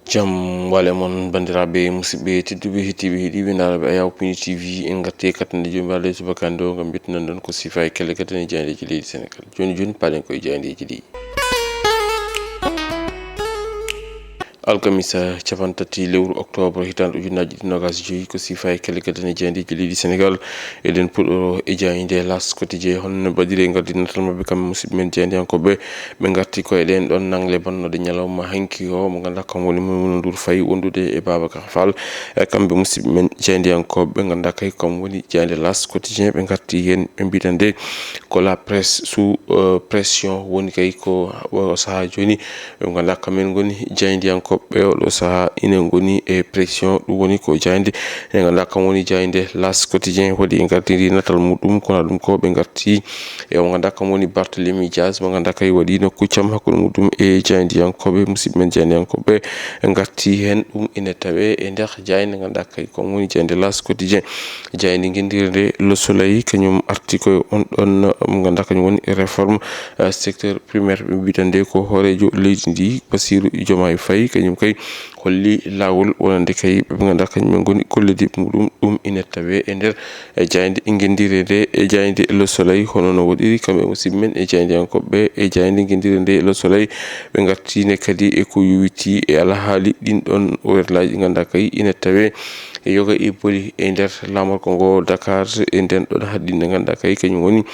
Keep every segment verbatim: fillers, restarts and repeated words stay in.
Jam wale mon, banndiraaɓe, musidɓe tedduɓe, heɗtiiɓe, heɗiiɓe, ndaaraaɓe Ayaw Pini T V. En ngartii e kattanɗe Joomiraaɗo e subaka nde o, ngam ƴettude on ko siifa e kelle gadane e jaayndeeji leydi Senegaal. Jooni jooni, paaɗen ko e jaayndeeji ɗi. Alkamisa, cappanɗe tati lewru oktoobar, hitaande ujunnaaji ɗiɗi e noogaas e joy, ko siifa e kelle gadane e jaayndeeji leydi Senegaal. Eɗen puɗɗoroo e jaaynde L'As Quotidien, hono no mbaɗiri e ngardi natal maɓɓe, kamɓe musidɓe men jaayndiyankooɓe. Ɓe ngarti ko e ɗeen ɗoon nangle bannooɗe ñalawma hanki o, mo ngannduɗaa kam woni Maimouna Ndour Faye, wondude e Babacar Fall. E kamɓe musidɓe men jaayndiyankooɓe, ɓe ngannduɗaa kay kam woni jaaynde L'As Quotidien, ɓe ngarti heen, ɓe mbiɗa nde ko la presse sous, euh, pression woni kay ko o sahaa jooni. Ɓe ngannduɗaa kam en ngoni jaayndiyankooɓe oɗo sahaa ina ngoni e pression, ɗum woni ko jaaynde nde ngannduɗaa kam woni jaaynde L'As Quotidien, waɗi e ngartiri natal muɗum, kono ɗum ko ɓe ngarti e o ngannduɗaa kam woni Barthélémy Dias, mo ngannduɗaa kay waɗi nokku cam hakkunde muɗum e jaayndiyankooɓe, musidɓe men jaayndiyankooɓe ngarti heen. Ɗum ina tawee e nder jaaynde ngannduɗaa kay kam woni jaaynde L'As Quotidien. Jaaynde ngenndiire nde Le Soleil, kañum arti ko e on ɗoon mo ngannduɗaa kañum woni réforme, euh, secteur primaire, ɓe mbiɗa nde ko hooreejo leydi ndi, Bassirou Diomaye Faye, kañum kay holli laawol wonande kay ɓe ngannduɗaa kañum en ngoni gollidiiɓe muɗum. Ɗum ina tawee e nder, e jaaynde ngenndiire nde, e jaaynde Le Soleil, hono no waɗiri kamɓe musidɓe men e jaayndiyankooɓe e jaaynde ngenndiire nde Le Soleil. Ɓe ngartiino kadi e ko yowitii e alhaali ɗiin ɗoon werlaaji ngannduɗaa kay ina tawee e yoga e boli e nder laamorgo ngo Dakar, e ndeen ɗoon haɗi nde ngannduɗaa kay kañum woni,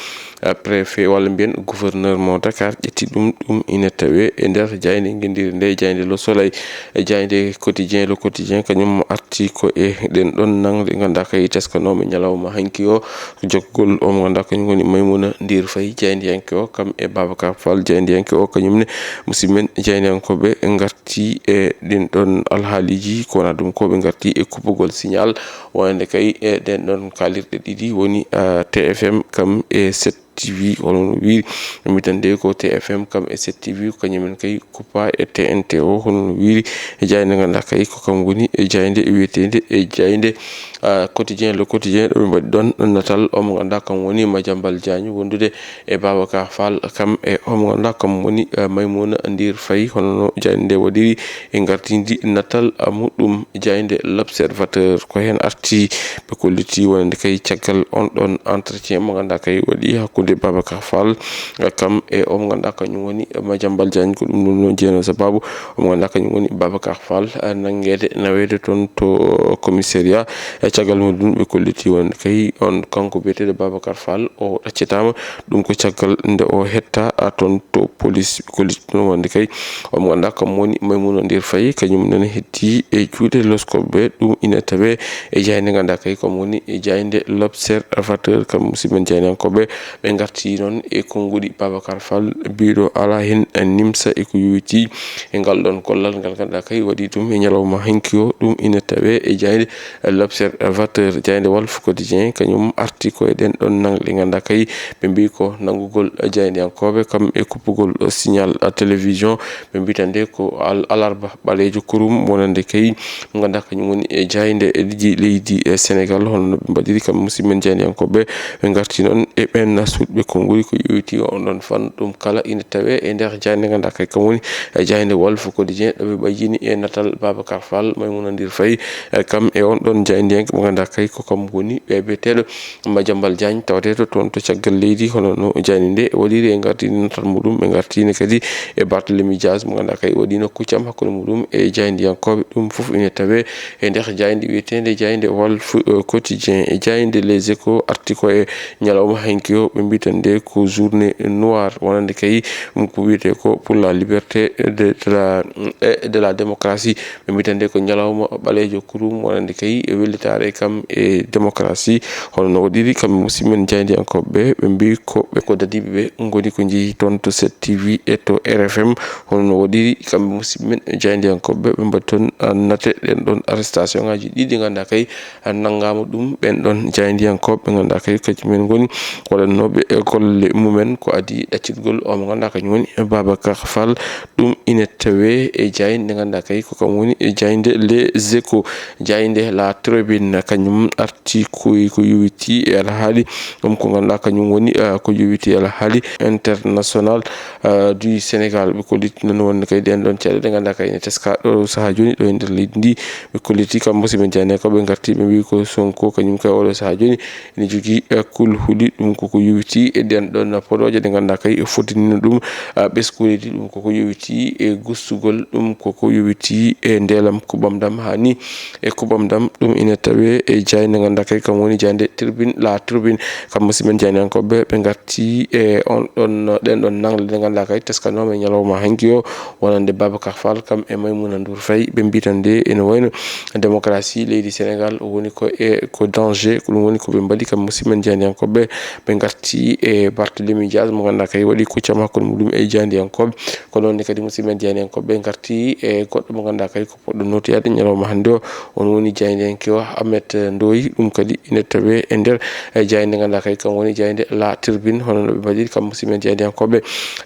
ah, préfet walla mbiyen gouverneur mo Dakar ƴetti ɗum. Ɗum ina tawee e nder jaaynde ngenndiire nde, jaaynde Le Soleil. E jaaynde Quotidien, Le Quotidien, kañum arti ko e ɗeen ɗoon nangle ngannduɗaa kay teskanooɓe ñalawma hanki o, jokkugol o mo ngannduɗaa kañum woni Maimouna Ndour Faye, jaayndiyanke o, kam e Babacar Fall, jaayndiyanke o, kañum ne musidɓe men jaayndiyankooɓe ngarti e ɗiin ɗoon alhaaliiji, ko wonaa ɗum ko ɓe ngarti e kuppugol signal wonande kay e ɗeen ɗoon kaalirɗe ɗiɗi woni, ah, T F M kam e sept T V, hono no wiiri. Mbiɗa nde ko T F M kam e sept T V, ko kañum en kay kuppa e T N T o, hono no wiiri. E jaaynde ngannduɗaa kay ko kam woni e jaaynde wiyeteende e jaaynde, ah, Quotidien, Le Quotidien, ɗo ɓe mbaɗi ɗoon natal o mo ngannduɗaa kam woni Madiambal Diagne, wondude e Babacar Fall, kam e o mo ngannduɗaa kam woni, eh, Maimouna Ndour Faye, hono no jaaynde nde waɗiri e ngartindi natal, ah, muɗum. Jaaynde L'Observateur ko heen arti, ɓe kolliti wonande kay caggal on ɗoon entretien mo ngannduɗaa kay waɗi hakkunde Babacar Fall, eh, kam e o mo ngannduɗaa kañum woni Madiambal Diagne. Ko ɗum ɗum noon jeeyno sababu o mo ngannduɗaa kañum woni Babacar Fall, eh, nanngeede naweede toon to commissariat. E caggal muɗum ɓe kolliti wonande kay on kanko biyeteeɗo Babacar Fall o ɗaccetaama. Ɗum ko caggal nde o hetta, a, toon to police. Ɓe kolliti ɗum wonande kay o mo ngannduɗaa kam woni Maimouna Ndour Faye, kañum nene heddii e juuɗe loskooɓe. Ɗum ina tawee e jaaynde ngannduɗaa kay kam woni e jaaynde L'Observateur, kam musidɓe men jaayndiyankooɓe. Ɓe ngarti noon e konnguɗi Babacar Fall, biiɗo alaa heen nimsa e ko yowitii e ngal ɗoon gollal ngal ngannduɗaa kay waɗi ɗum e ñalawma hanki o. Ɗum ina tawee e jaaynde L'Observateur, jaaynde Walf Quotidien, kañum arti ko e ɗeen ɗoon nangle ngannduɗaa kay ɓe mbii ko nanngugol jaayndiyankooɓe kam e kuppugol signal télévision. Ɓe mbiɗa nde ko al-, alarba ɓaleejo kurum wonande kay mo ngannduɗaa kañum woni e jaaynde e ɗiɗi leydi e Senegaal, hono no ɓe mbaɗiri kam musidɓe men jaayndiyankooɓe. Ɓe ngarti noon e ɓeen suuɗɓe konnguli ko yowitii on ɗoon fannu. Ɗum kala ina tawee e nder jaaynde ngannduɗaa kay kam woni e jaaynde Walf Quotidien, ɗo ɓe ɓajjini e natal Babacar Fall, Maimouna Ndour Faye, e kam e on ɗoon jaayndiyanke mo ngannduɗaa kay ko kam woni ɓe biyeteeɗo Madiambal Diagne, taweteeɗo toon to caggal leydi, hono no jaaynde nde waɗiri e ngartini natal muɗum. Ɓe ngartini kadi e Barthélémy Dias mo ngannduɗaa kay waɗi nokku cam hakkunde muɗum e jaayndiyankooɓe. Ɗum fof ina tawee e nder jaaynde wiyeteende jaaynde Walf, eh, Quotidien. E jaaynde Les Échos arti ko e ñalawma hanki o, ɓe mbiɗa nde ko journée noire wonande kay, ɗum ko wiyetee ko pour la liberté de, de la, et de la démocratie. Ɓe mbiɗa nde ko ñalawma ɓaleejo kurum wonande kay e wellitaare kam e démocratie. Hono no waɗiri kamɓe musidɓe men jaayndiyankooɓe ɓe, ɓe mbii ko ɓe ko dadiiɓe ɓe ngoni ko njehi toon to sept T V e to R F M. Hono no waɗiri kamɓe musidɓe men jaayndiyankooɓe ɓe, ɓe mbaɗi toon, ah, nate ɗeen ɗoon arrestation ŋaaji ɗiɗi ngannduɗaa kay, ah, nanngaama ɗum ɓeen ɗoon jaayndiyankooɓe ɓe ngannduɗaa kay kañum en ngoni waɗannooɓe e golle mumen ko adii ɗaccitgol o mo ngannduɗaa kañum woni Babacar Fall. Ɗum ina tawee e jaaynde nde ngannduɗaa kay ko kam woni e jaaynde Les Échos, jaaynde La Tribune. Na kañum arti ko, ko yowiti e alhaali ɗum ko ngannduɗaa kañum woni, eh, ko yowiti e alhaali international, eh, du Sénégal. Ɓe kolliti noon wonde kay ɗeen ɗoon caɗeele ɗe ngannduɗaa kay ene teska ɗo sahaa jooni ɗo e nder leydi ndi. Ɓe kolliti kam musidɓe Diané ko ɓe ngarti ɓe mbi ko Sonko kañum kay oɗo sahaa jooni ene jogii, eh, kulhuli. Ɗum koko yowiti e ɗeen ɗoon podooje ɗe ngannduɗaa kay e fottinino ɗum, eh, ɓeskuleeji. Ɗum koko yowiti e gustugol, ɗum koko yowiti e ndeelam kuɓamdam haa ni e kuɓamdam. Ɗum ina tawee e jaaynde ngannduɗaa kay kam woni jaaynde Tribune, La Tribune. Kam musidɓe jaayndiyankooɓe ɓe ngarti e on ɗoon, ɗeen ɗoon nangle ɗe ngannduɗaa kay teskanooma e ñalawma hanki o, wonande Babacar Fall kam e Maimouna Ndour Faye. Ɓe mbi tan nde ene wayno démocratie leydi Sénégal woni ko e, ko danger, ko ɗum woni ko ɓe mbaɗi kam musidɓe jaayndiyankooɓe. Ɓe ngarti e Barthélémy Dias mo ngannduɗaa kay waɗi kuccam hakkunde muɗum e jaayndiyankooɓe. Ko noon ne kadi musidɓe jaayndiyankooɓe ɓe ngarti e goɗɗo mo ngannduɗaa kay ko poɗɗo nootoyaade ñalawma hannde o, on woni jaayndiyanke o Ahmed Ndoye. Ɗum kadi ina tawee e nder, eh, jaaynde ngannduɗaa kay kam woni jaaynde La Tribune. Hono no ɓe mbaɗiri kam musidɓe jaayndiyankooɓe,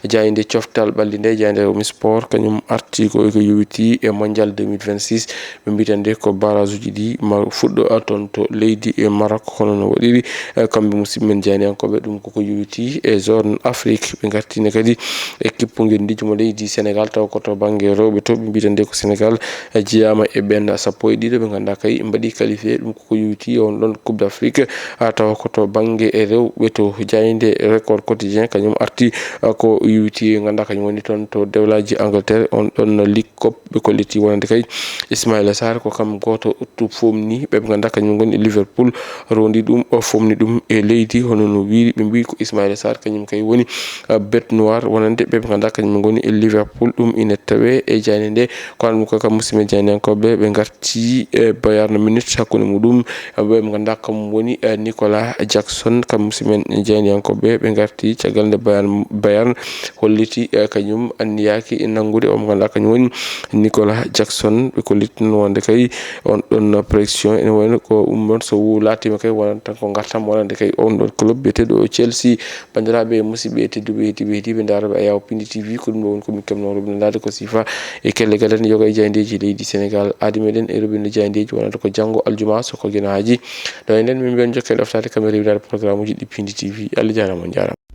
jaaynde Coftal Ɓalli nde, jaaynde Rewmi Sport, kañum arti ko, ko yowiti e Mondial deux mille vingt-six. Ɓe mbi tan nde ko barrage uji ɗi ma fuɗɗo, ah, toon to leydi e Maroc, hono no waɗiri, eh, kamɓe musidɓe men jaayndiyankooɓe. Ɗum koko yowiti e zone Afrique. Ɓe ngartine kadi e kippungel ndijmo leydi Sénégal, taw ko to bannge rewɓe to. Ɓe mbi tan nde ko Sénégal, eh, jeyaama e ɓeen sappo e ɗiɗo ɓe ngannduɗaa kay mbaɗi qualifié. Ɗum koko yowiti e on ɗoon Coupe d'Afrique, ah, taw ko to bannge e rewɓe to. Jaaynde Record Quotidien kañum arti, ah, ko yowiti ngannduɗaa kañum woni toon to dewlaaji Angleterre, on ɗoon Ligue Cup. Ɓe kolliti wonande kay Ismaïla Sarr ko kam gooto to foomni ɓe, ɓe ngannduɗaa kañum ngoni Liverpool, rondi ɗum, o foomni ɗum e leydi. Hono no wiiri, ɓe mbi ko Ismaïla Sarr kañum kay woni, ah, bête noire wonande ɓe, ɓe ngannduɗaa kañum ngoni e Liverpool. Ɗum ina tawee e jaaynde nde. Ko ɗum ko kam musidɓe jaayndiyankooɓe, ɓe ngarti e Bayern Munich hakkunde muɗum, ɓe, ɓe ngannduɗaa kam woni, eh, Nicolas Jackson. Kam musidɓe jaayndiyankooɓe, ɓe ngarti caggal nde Bayern, Bayern holliti, eh, kañum anniyaaki nanngude o mo ngannduɗaa kañum woni Nicolas Jackson. Ɓe kolliti noon wonde kay on ɗoon pression ene wayno ko ɗum ɗoon so wu-, laatiima kay wonata tan ko ngartam wonande kay on ɗoon club biyeteeɗo Chelsea. Banndiraaɓe e musidɓe e tedduɓe heɗiiɓe, heɗiiɓe ndaarooɓe Ayaw Pindi T V, ko ɗum ɗo woni ko min keɓnoo roɓɓinde ko siifa e kellegal en yoga e jaayndeeji leydi Sénégal. Aadi meɗen e roɓɓinde jaayndeeji wonata ko janngo aljuma so ko geno haaji. Ɗo e nden min mbiyan jokken ɗoftaade kam e rewiraade programme uji ɗi Pindi T V. Allah jaaraama, on njaaraama.